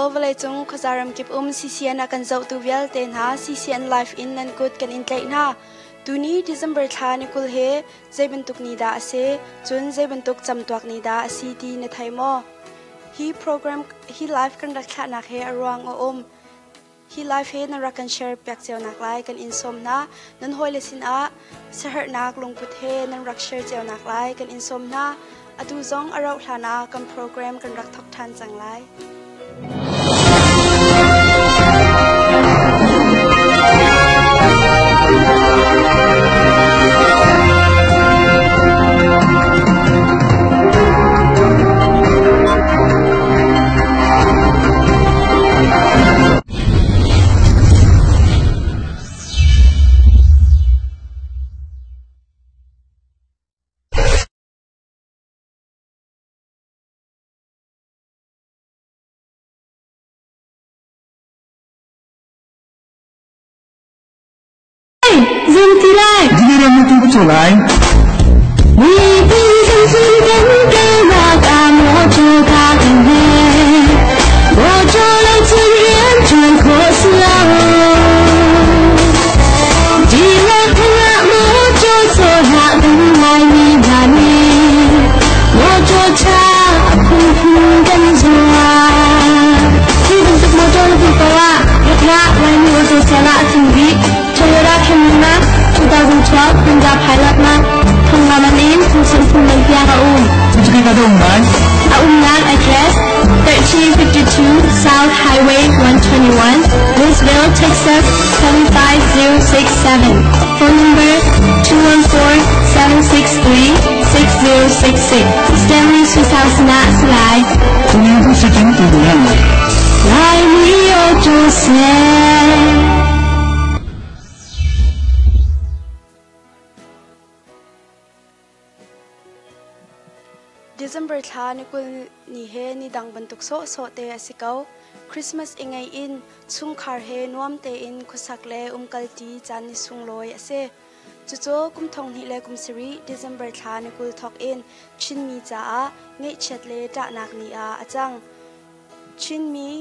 Cucu vawleicung khuaza ramkip um CCN a kan zohtu vialte hna CCN Live in nan kut kan in tlaih hna. Tuni December thla ni 20 he zei bantuk ni dah a si, cun zei bantuk camtuak ni dah a si ti na thei maw? Hi program hi live kan rak thlahnak he a ruang a um. Hi live he nan rak kan share piak cio nak lai kan in sawm hna. Nan hawile sinah siaherhnak lungput he nan rak share cio nak lai kan in sawm hna. Atu zong a rauh hlan ah kan program kan rak thawk ṭhan cang lai. Zum ti lai. Diri mu tu cu lai. Mi pin kan sin kan ke na ka mo chu ka kan he. Mo chu lai chin rian chuan kho slo. Di la thanga mo chu so ha ding lai mi na ni. Mo chu cha phun phun kan zua. Hi bantuk motor na hmuh ko ah Hakha Laimi Auto Sale ah a tling dih. Toyota Camry nak 2012 Honda Pilot nak thongnga man in phungchim phung man tiang a um. Cucu ka um lai. A umnak address 1352 South Highway 121, Louisville, Texas 75067. Phone number 214-763-6066. Stanley Suisau sinah a si lai. Tuni tu si king tu du yan. Laimi Auto Sale. December thla ni 20 ni he ni dang bantuk sawhsawh te a si ko. Christmas i ngei in chungkhar he nuam tein khuasak le umkalṭi caan ni sunglawi a si. Cucu kum 2007 December thla ni 20 thawk in Chinmi caah ngaihchiat le ṭahnak ni ah a cang. Chinmi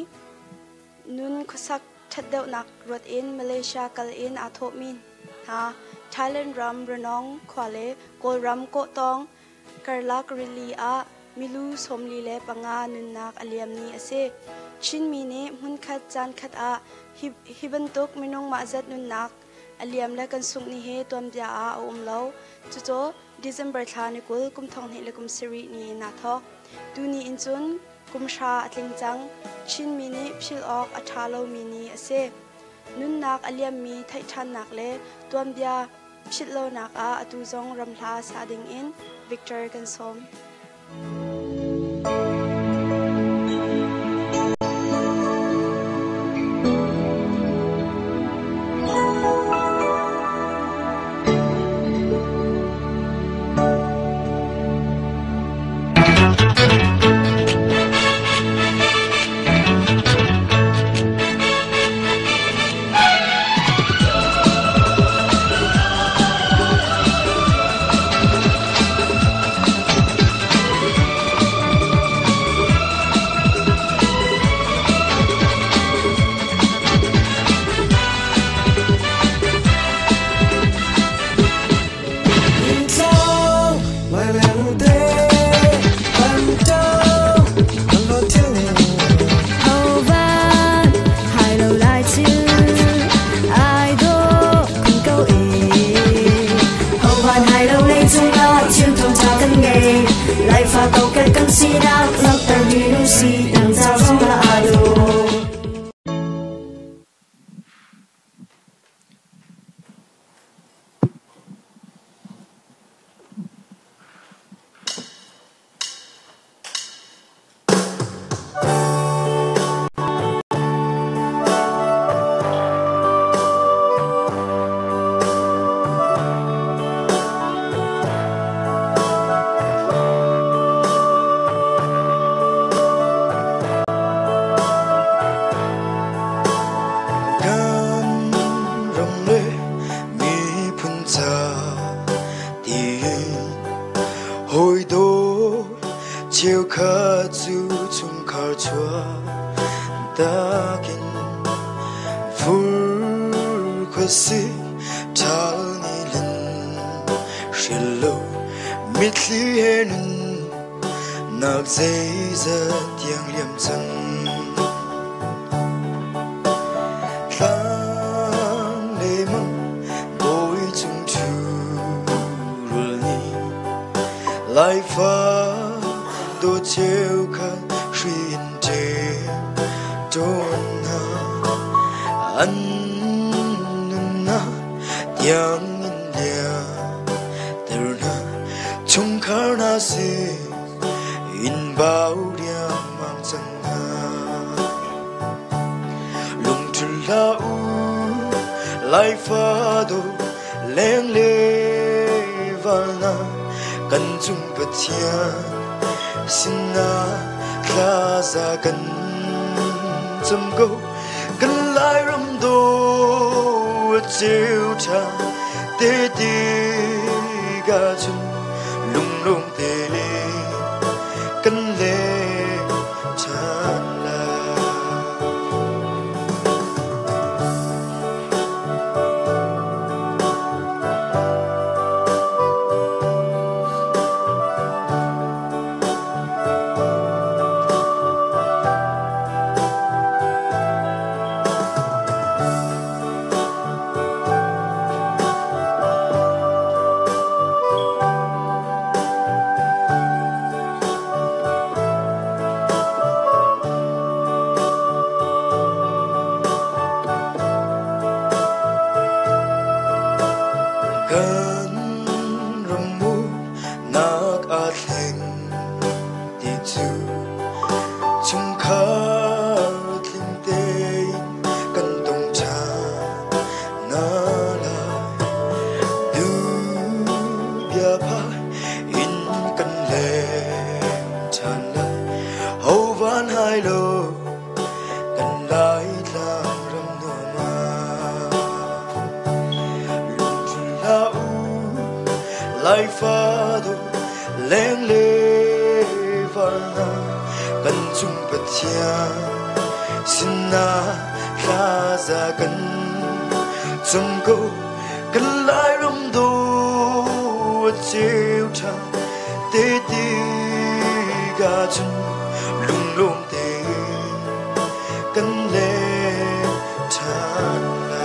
nun khuasak ṭhat deuhnak ruat in Malaysia kal in aa thawhmi hna Thailand ram Ranong khua le Kawlram Kawhtawng karlak rili ah milu 45 nunnak a liam ni a si. Chinmi nih hmunkhat caankhat ah hi bantuk minung mah zat nunnak a liam le kan sungh ni hi tuanbia ah a um lo. Cucu December thla ni 20 kum 2007 ni in aa thawk. Tuni in cun kum hra a tling cang. Chinmi nih philh awk a ṭha lomi ni a si. Nunnak a liammi theih ṭhannak le tuanbia philh lonak ah atu zong ramhla sa ding in Victor kan sawm. Kan ram le miphun ca tiin hawi dawt cheukhat cu chungkhar chuah takin Fur khuasik ṭhal ni lin hril lo mitthli he nun nak zeizat tiang liam cang. Thlang le mang bawi cung ṭhu rul nih Laifa dawt cheukhat hri in ṭem tawn hna. An nunnak tiang in liamter hna. Chungkhar hna sin in bau riangmang cang hna. Lungṭhul hlah u, Laifa dawt lengle valnak kan cung Pathian sinah thlaza kan cam ko. Kan Lairam dawt ceu ṭha te tikah cun lunglawm tein kan leng ṭhan lai. Kan ram nak aa thleng ti cu chungkhar tling tein kan tong ṭhan hna lai. Dubia phai in kan leng ṭhan lai. Ho van hai lo kan Laitlang ram nuam ah. Lungṭhul hlah u, Laifa dawt lengle varnak kan cung Pathian sinah thlaza kan cam ko. Kan Lairam dawt ceu ṭha te tikah cun lunglawm tein kan leng ṭhan lai.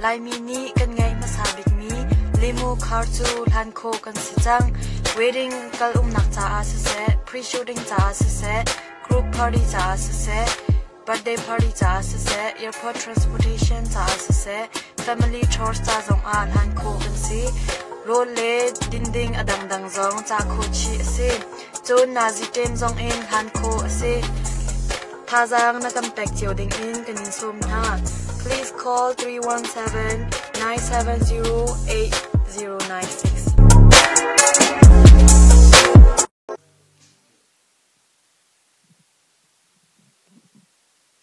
Laimi nih kan ngeih hmasa bikmi limo car cu hlan khawh kan si cang. Wedding kal umnak caah siseh, pre-shooting caah siseh, group party caah siseh, birthday party caah siseh, airport transportation caah siseh, family chores ca zongah hlan khawh kan si. Rawl le dinding a dangdang zong cah khawh chih a si. Cun nazi ṭem zong in hlan khawh a si. Thazaang na kan pek cio dingin kan in sawm hna. Please call 317 970 8096.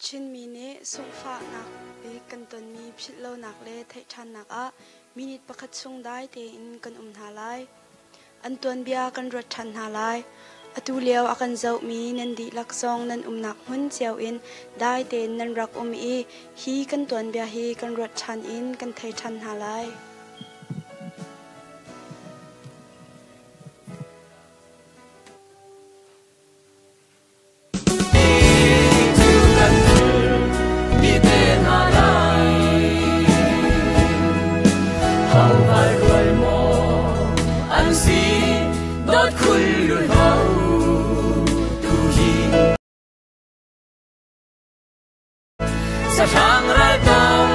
Chinmi nih sunghfahnak bik kan tonmi philhlonak le theih ṭhannak ah minute pakhat chung dai tein kan um hna lai. An tuanbia kan ruat ṭhan hna lai. Atu lio a kan zohmi nan dihlak zong nan umnak hmun cio in dai tein nan rak um i hi kan tuanbia hi kan ruat ṭhan in kan thei ṭhan hna lai. Sahrang ral tong.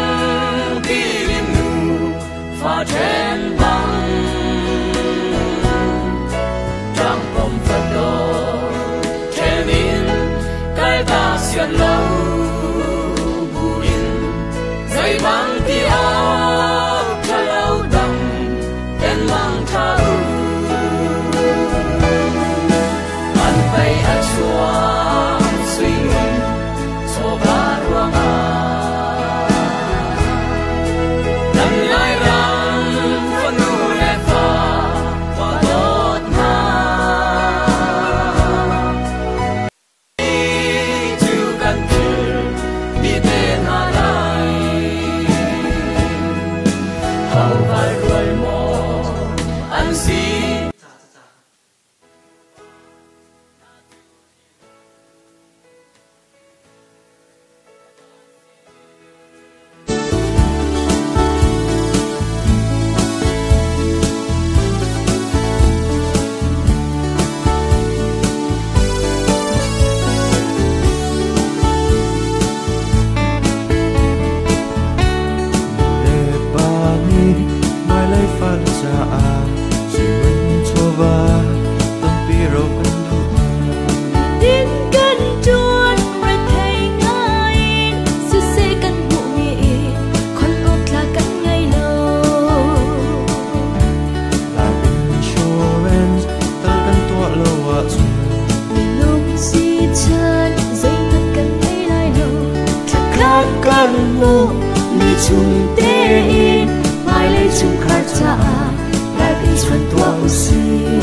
khat kan hmuh mi chung tein hmailei chungkhar caah life insurance tuah usih.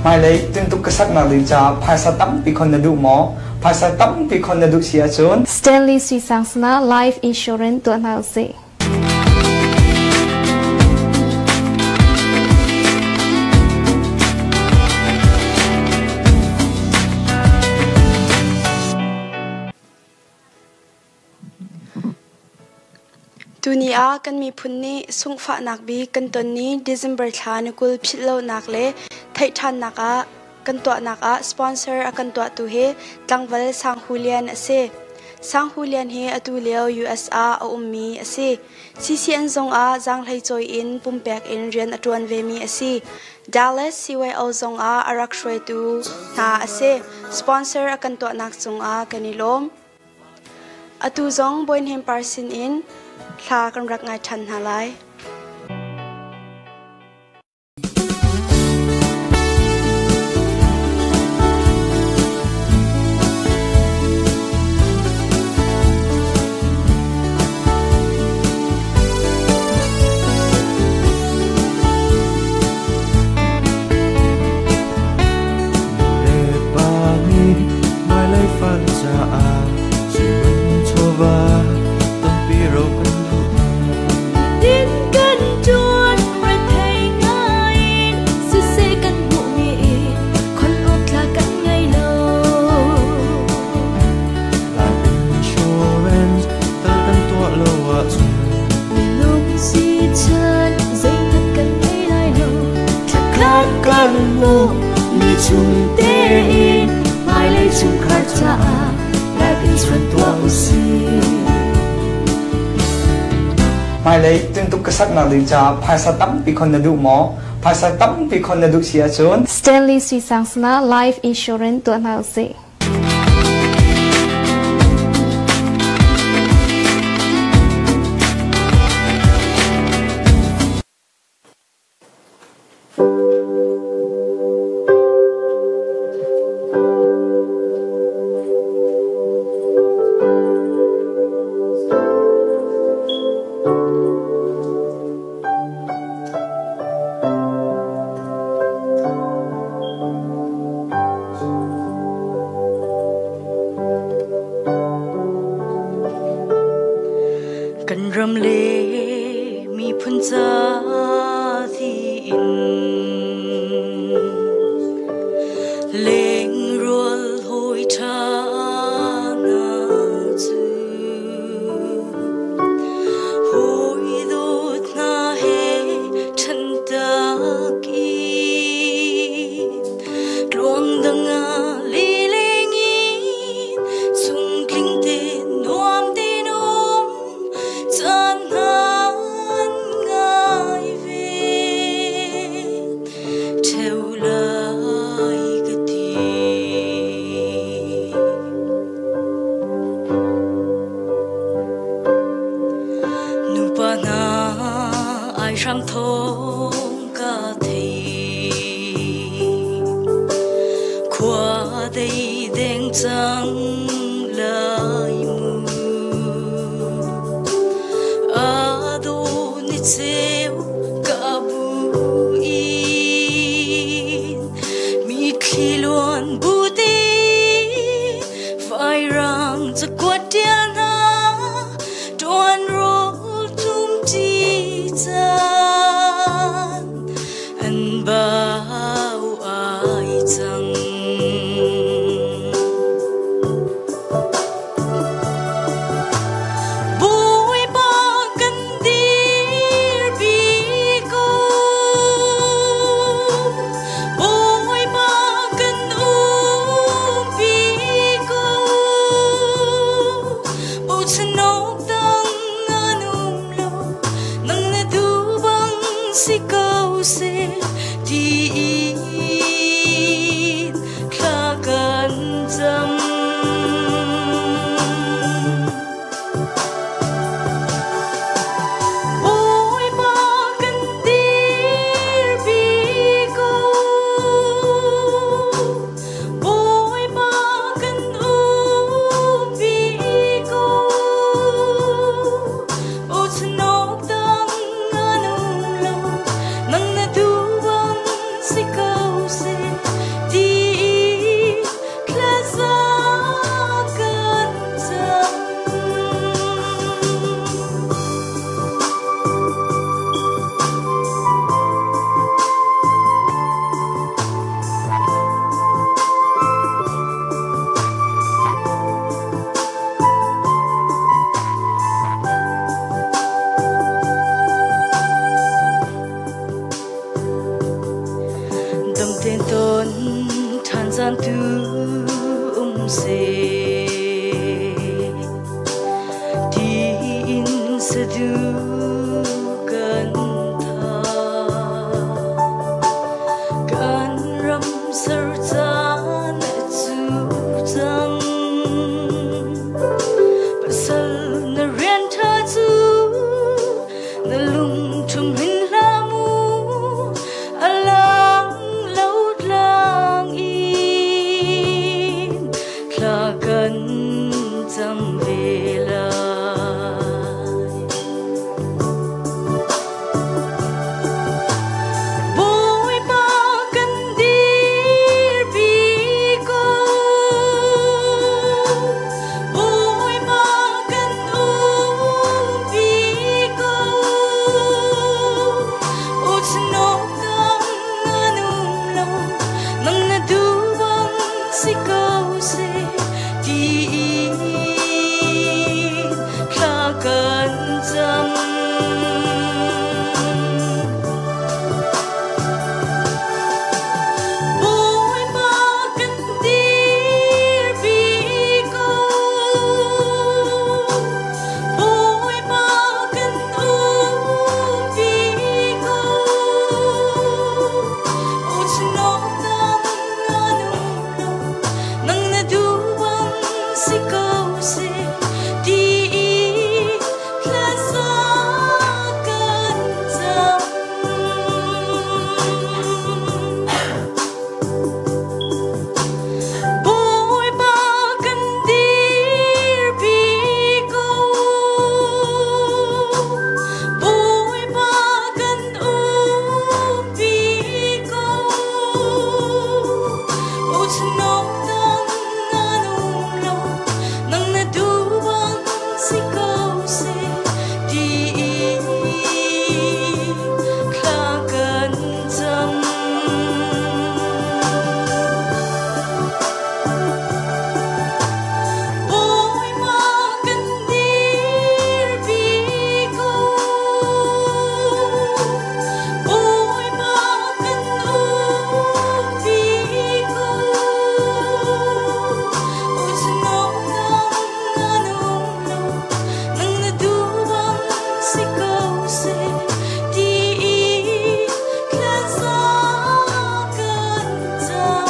Hmailei tintuk ka saknak ding caah phaisa tampi khon na duh maw? Phaisa tampi khon na duh si ahcun Stanley Sui Sang sinah life insurance tuah hna usih. Tuni ah kan miphun nih sunghfahnak bik kan ton ni December thla ni 20 philhlonak le theihṭhannak ah kan tuahnak ah sponsor a kan tuahtu hi tlangval Sang Hu Lian a si. Sang Hu Lian hi atu lio US ah a ummi a si. CCN zong ah zaanghleicawi in pumpek in rian a ṭuan vemi a si. Dallas CYO zong ah a rak hruaitu hna a si. Sponsor a kan tuahnak cungah kan i lawm. Atu zong Bawi Par sin in thla kan rak ngai ṭhan hna lai. Le pa nih hmailei fale caah sui chawva tampi ro kan duh. Din kan ṭuan rethei ngai in siseh kan hmuhmi khon awk tla kan ngei lo. Life insurance tal kan tuah lo ahcun Minung si chan zeihmanh kan ngei lai lo. Thla khat kan hmuh mi chung tein hmailei chungkhar caah life insurance tuah usih. Hmailei tintuk ka saknak ding caah phaisa tampi khon na duh maw? Phaisa tampi khon na duh si ahcun Stanley Sui Sang sinah life insurance tuah hna usih. Kan ram le miphun ca tiin lengrual hawi ṭha hna cu hawi dawt hna he ṭhen tak in tluang dang ah lileng in chungtling te nuam tein um caan hman ngai ve ṭheo lai ka ti. Nupa hna ai hram thawng ka thei khua dei deng cang lai mu a do ni cheu ka bu in mi thli luan bu ti vai rang cakuat ṭial hna ṭuan rawl tum ṭi caan an bau ai cang. Bawipa kan dirpi ko, Bawipa kan umpi ko, bochan awk dang an um lo, nang na duh bang si ko seh tiin thla kan cam. Bawipa kan dirpi ko, Bawipa kan umpi Sadu kan tha kan ram ser caan cu cang pasal na rian tha cu na lung thum hin hlah mu alang lo tlang in thla kan cam ve lai. Bawipa kan dirpi ko, Bawipa kan umpi ko, Uchnok dang an um lo, nang na duh bang si ko seh tiin thla kan cam. Bawipa kan dirpi ko, Bawipa kan umpi ko, Uchnok dang an um lo, nang na duh bang si ko seh tiin thla za kan cam. Bawipa kan dirpi ko, Bawipa kan umpi ko, Uchnok dang an um lo, nang na duh bang si ko seh tiin thla kan cam. Bawipa kan dirpi ko, Bawipa kan umpi ko, Uchnok dang an um lo, nang na duh bang si ko seh tiin thla za kan cam.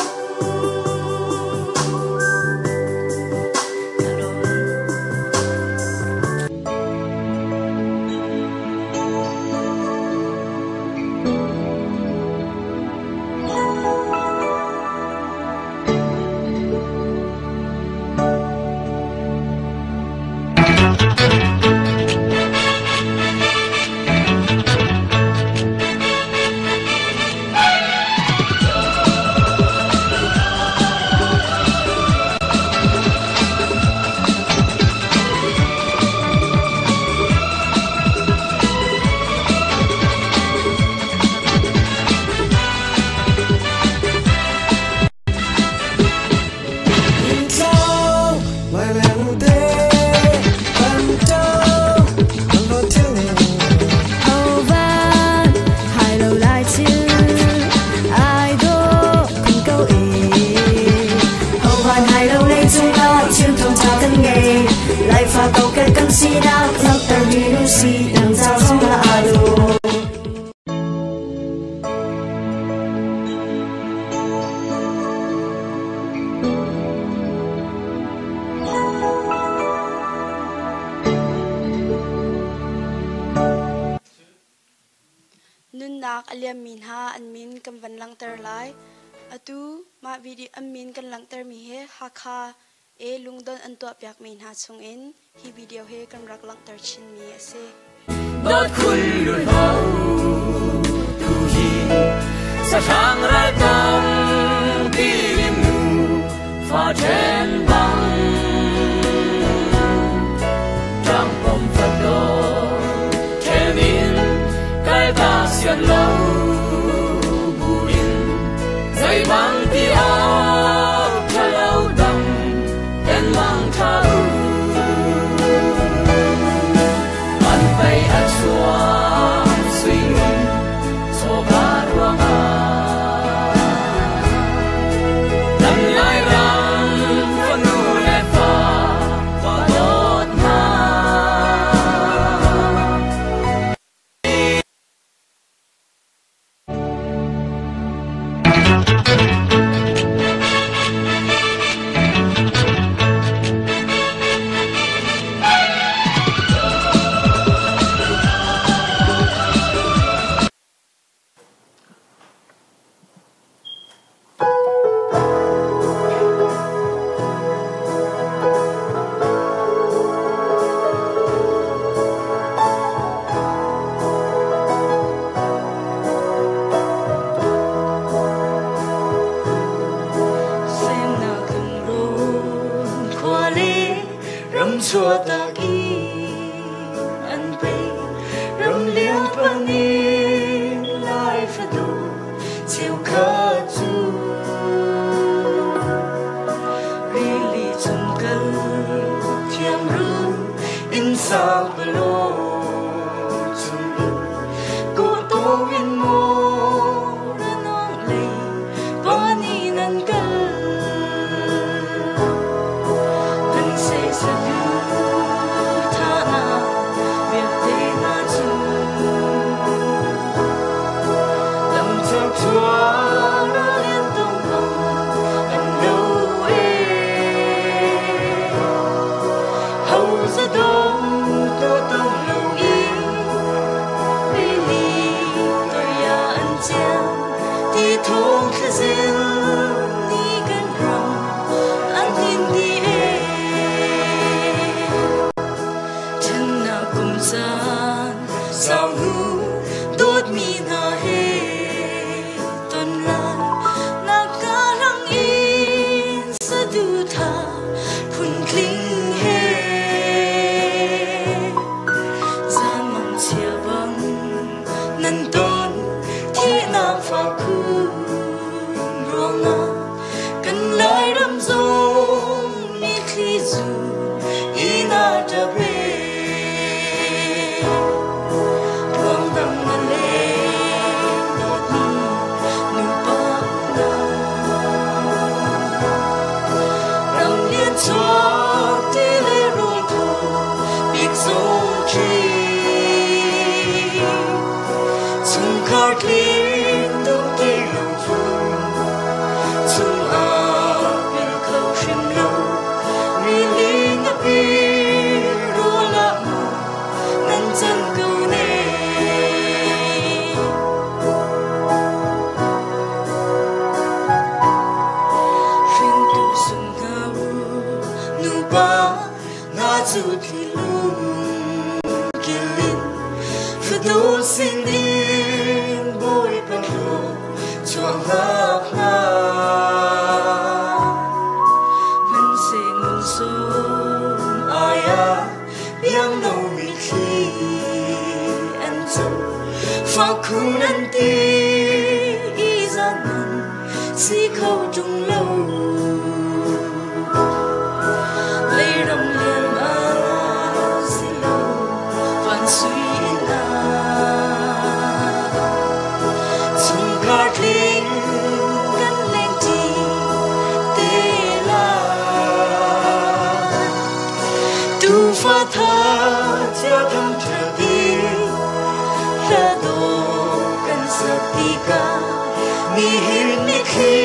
Nunnak a liammi hna an min kan van langhter lai. Atu mah video an min kan langhtermi hi Hakha e lungdonh an tuahpiakmi hna chungin hi video hi kan rak langhter chinmi a si. Dawt khul ho tu hi sahrang ral tong tilim nu fa chen bang trang pom phật đồ chen in kai ba xian lo bu in dây băng ti áo tha lâu đằng ten mang tha u an bay at chuang suy ngun cho ba ruang a lam lai ram phân Chuahtak in an pei ram lian panin Lai fadu cheukhat cu rili chung kal thiam ru in sang palo chung in ku tong in maw ranong lei pani nan kal kan se sadu thana vialte na cu lam chak chua ra lian tung bang an lo e hau za dong tu tong lo i rili toya an chiang ti thong thlazil ni kan ram an hin di e Thennak kum caan sau hnu dawtmi hna he ton lai nak ka lang in saduhthah phuntling he zan mang chia bang nan ton thihnak fak khun ruangah kan Lairam zong mithli zu ina ṭap e ruangdang na leng dawtmi nupa unau ram lian chuak ti le rawl thaw bik zong khi chungkhar tling tuk ti lo cu chung ah pil kho hrim lo rili ngapi rawl ah maw nan can ko ne. Hringtu sung hna u nupa na cu thilung kilin fatu sin in Bawipa thlaw chuahnak hna hmanhseh ngun sawm ai ah biang no mitthli an co fak khun an ti i zan nan si kho ṭung lo leiram lian ah si lo van sui in ah chungkhar tling kan lengṭi te lai tufa tha chia thangṭhat in hla dawh kan sak tikah nihin mitthli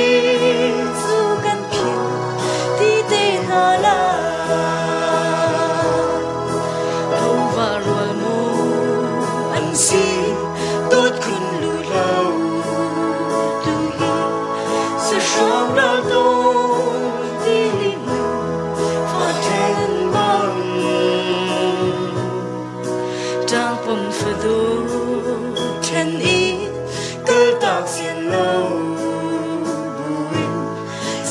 cu kan philh ti te hna lai Hova rual maw an si dawt khun lu lo tu hi sahrang ral dawng ti mu fa ṭhen bang ṭangpom fadu ṭhen i kaltak sian lo buin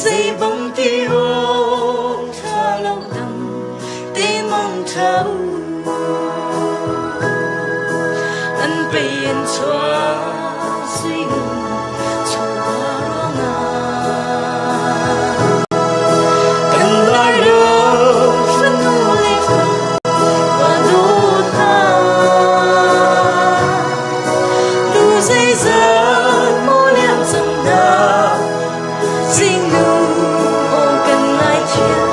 zei bang ti awk ṭha lo dam te mang ṭha u an pei an chuah sui ngun chawva ruangah kan Lairam fanu le fa pa dawt hna lu zeizat maw liam cang hna zingnu aw kan ngaithiam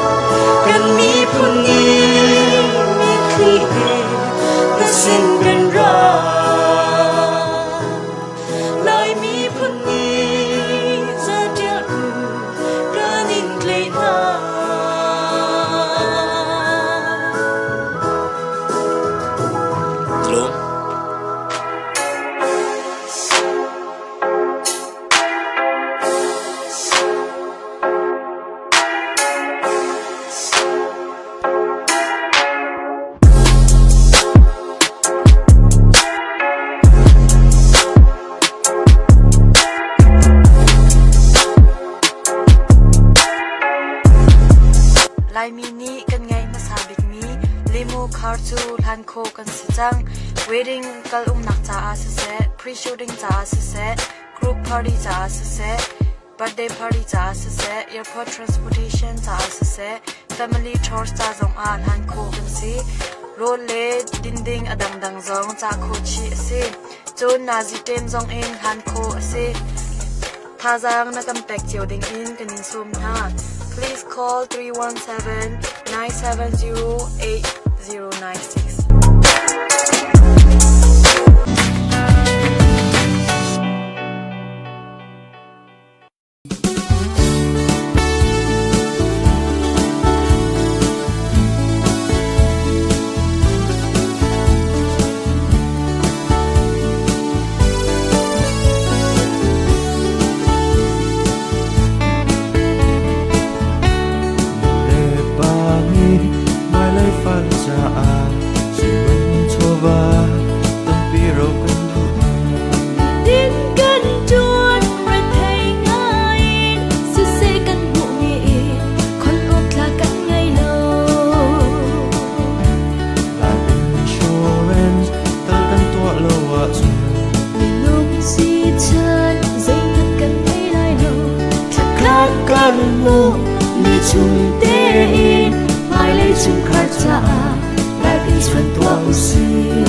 kan miphun ni mitthli he na sin kan ra Lai miphun ni zatial ku kan in tlei hna. Lawm. Limo car cu hlan khawh kan si cang. Wedding kal umnak caah siseh, pre-shooting caah siseh, group party caah siseh, birthday party caah siseh, airport transportation caah siseh, family tours ca zongah hlan khawh kan si. Rawl le dinding a dangdang zong cah khawh chih a si. Cun nazi ṭem zong in hlan khawh a si. Thazaang na kan pek cio dingin kan in sawm hna. Please call 317 970 8096. Nulepa nih hmailei fale caah zeihmanh chawva tampi ro kan duh hna. Din kan ṭuan rethei ngaiin siseh kan hmuhmi khon awk tlak kan ngei lo. Life insurance tal kan tuah lo ahcun Minung si chan zeihmanh kan thei lai lo. Thlakhat kan hmu mi chung tein hmailei chungkhar caah life insurance tuah usih.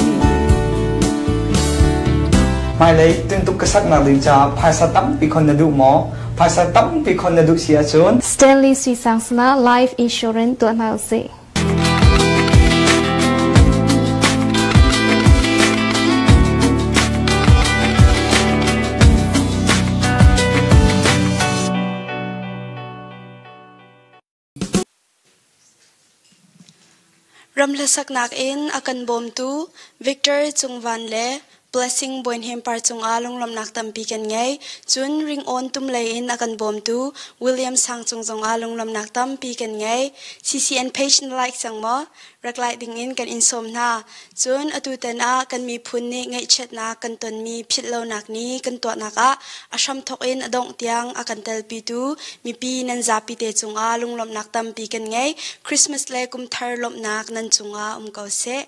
Hmailei tintuk ka saknak ding caah phaisa tampi khon na duh maw? Phaisa tampi khon na duh si ahcun Stanley Sui Sang sinah life insurance tuah hna usih. Ramhlasaknak in a kan bawmtu Victor Cungvan le Blessing Bawi Par cungah lunglawmhnak tampi kan ngei. Cun ringawn tum lei in a kan bawmtu William Sang cung zongah lunglawmhnak tampi kan ngei. CCN page na like cang maw? Rak like dingin kan in sawm hna. Cun atutan ah kan miphun nih ngaihchiatnak kan tonmi philhlonak ni kan tuahnak ah a hramthawk in a dongh tiang a kan telpitu mipi nan zapi te cungah lunglawmhnak tampi kan ngei. Christmas le kumthar lawmhnak nan cungah um ko seh.